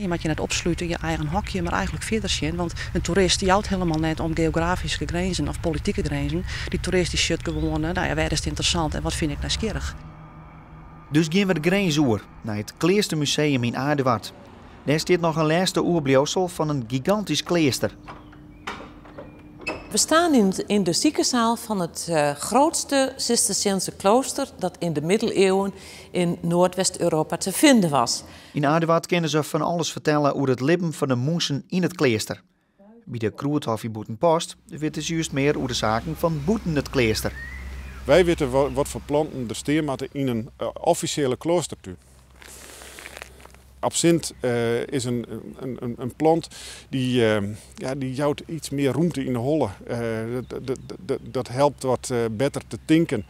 Je moatte je net opslute yn je eigen hokje, mar eigenlik fierder sjen. Want in toerist jout hielendal net om geografyske grinzen of politike grinzen. Dy toerist dy sjocht gewoan, no ja, wêr is it ynteressant en wat fyn ik nijsgjirrich. Dus gean we de grins oer, nei it Kleastermuseum yn Aduard. Dêr stiet noch in lêste oerbliuwsel fan in gigantysk kleaster. We staan in de ziekenzaal van het grootste Cisterciënse klooster dat in de middeleeuwen in Noordwest-Europa te vinden was. Yn Aduard kinne se fan alles fertelle oer it libben fan de muontsen yn it kleaster. By de Krûdhof yn Bûtenpost witte se just mear oer de saken fan bûten it kleaster. Wy witte wat foar planten der stean moatte yn in offisjele kloastertún. Absint is in plant dy jout iets mear rûmte yn de holle. Dat helpt wat better te tinken.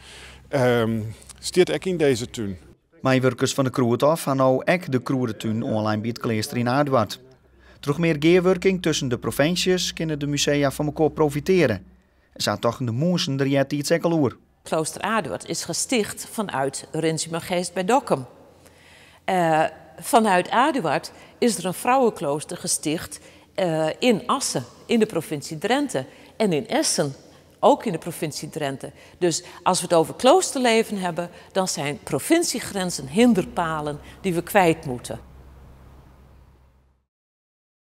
Stiet ek yn dizze tún. Meiwurkers fan de Krûdhof ha no ek de krûdetún oanlein by it kleaster yn Aduard. Troch mear gearwurking tusken de provinsjes kinne de musea fan mekoar profitearje. Sa tochten de muontsen der eartiids ek al oer. Klooster Aduard is gesticht vanuit Rinsumageest by Dokkum. Vanuit Aduard is der in vrouwenklooster gesticht in Assen, in de provincie Drenthe. En in Essen, ook in de provincie Drenthe. Dus als we het over kloosterleven hebben, dan zijn provinciegrenzen hinderpalen die we kwijt moeten.